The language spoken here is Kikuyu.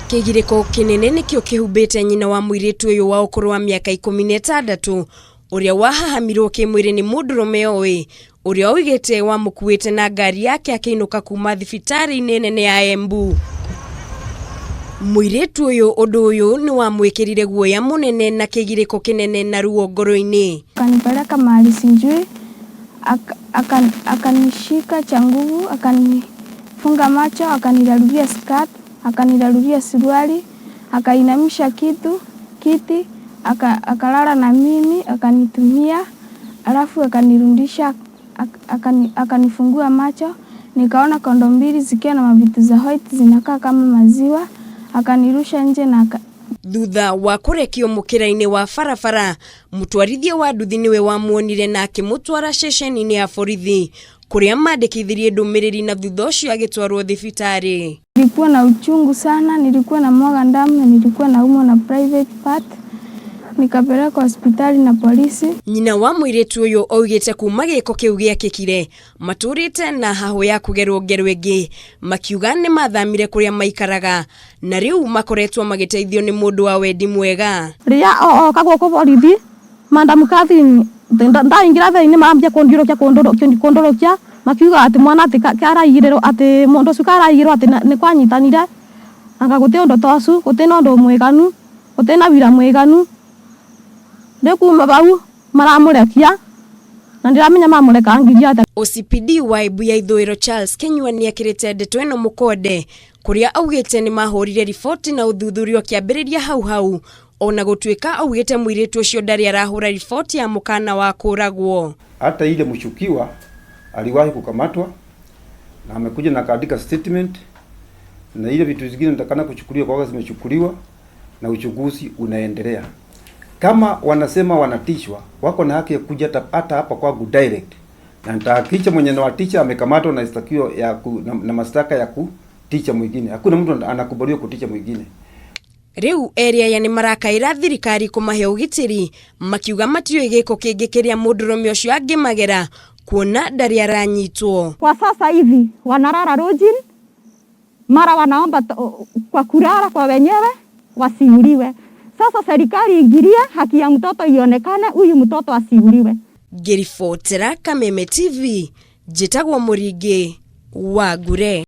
Kĩgirĩko kĩnene nĩkĩo kĩhumbĩte nyina wa mũirĩtu ũyũ wa ũkũrũ wa mĩaka 16 ũrĩa wahahamirwo kĩmwĩrĩ nĩ mũndũrũme oĩ ũrĩa oigĩte wamũkuĩte na ngari yake akĩinũka kuma thibitarĩ-inĩ nene ya Embu. Mũirĩtu ũyũ ũndũ ũyũ nĩ wamwĩkĩrire guoya mũnene na kĩgirĩko kĩnene na ruo ngoro-inĩ. Akanipeleka mahali sijui, akanishika cha nguvu, akanifunga macho, akaniraruria skirt, akaniraruria suruali, akainamisha kitu kiti, akalala na mimi, akanitumia, alafu akanirudisha, akanifungua macho, nikaona kondomu mbili zikiwa na mavitu za white zinakaa kama maziwa, akanirusha nje na Thutha wa kũrekio mũkĩra-inĩ wa barabara, mũtwarithia wa nduthi nĩwe wamuonire na akĩmũtwara ceceni-inĩ ya borithi kũrĩa mandĩkithirie ndũmĩrĩri na thutha ũcio agĩtwarwo thibitarĩ. Nilikuwa na uchungu sana, nilikuwa na mwaga damu na nilikuwa naumwa na private part. Nikapelekwa hospitali na polisi. Nyina wa mũirĩtu ũyũ oigĩte kuma gĩko kĩu gĩekĩkire matũrĩte na hahũ ya kũgerwo ngero ĩngĩ, makiuga nĩ mathamire kũrĩa maikaraga na rĩu makoretwo magĩteithio nĩ mũndũ wa wendi mwega. Riria oka guku borithi, Madam Catherine ndaingira thiini, mambia kundiurukia kundurukia, makiuga ati mwana ati karaigirwo, ati mundu ucio karaigirwo, ati ni kwanyitanire, anga guti undu ta ucio, guti na undu mwiganu, guti na wira mwiganu. Riu kuma bau maramurekia na ndiramenya mamurekangirie atia. OCPD wa Embu ya ithũĩro Charles Kinyua nĩekĩrĩte ndeto ĩno mũkonde kũrĩa augĩte nĩ mahũrire riboti na ũthuthuria ũkĩambĩrĩria hau hau, ona gũtuĩka augĩte mũirĩtu ũcio ndarĩ arahũra riboti ya mũkana wa kũragwo. Hata ile mshukiwa aliwahi kukamatwa na amekuja na kaandika statement, na ile vitu zingine natakana kuchukuliwa kwa zimechukuliwa na uchunguzi unaendelea. Kama wanasema wanatishwa, wako na haki ya kuja hata hapa kwangu direct, na nitahakikisha mwenye nawatisha amekamatwa na istakio ya ku, na mashtaka ya kutisha mwingine. Hakuna mtu anakubaliwa kutisha mwingine. Rĩu eri aya nĩ marakaĩra thirikari kũmahe ũgitĩri, makiuga matiũĩ gĩko kĩngĩ kĩrĩa mũndũrũme ũcio angĩmagera kuona ndarĩ aranyitwo. Kwa sasa hivi wanalala lodging, mara wanaomba kwa kulala kwa wenyewe wasiuliwe. Sasa serikali ingilie, haki ya mtoto ionekane, huyu mtoto asiuliwe. Ngĩribotera Kameme TV, njĩtagwo Mũringĩ wa Ngure.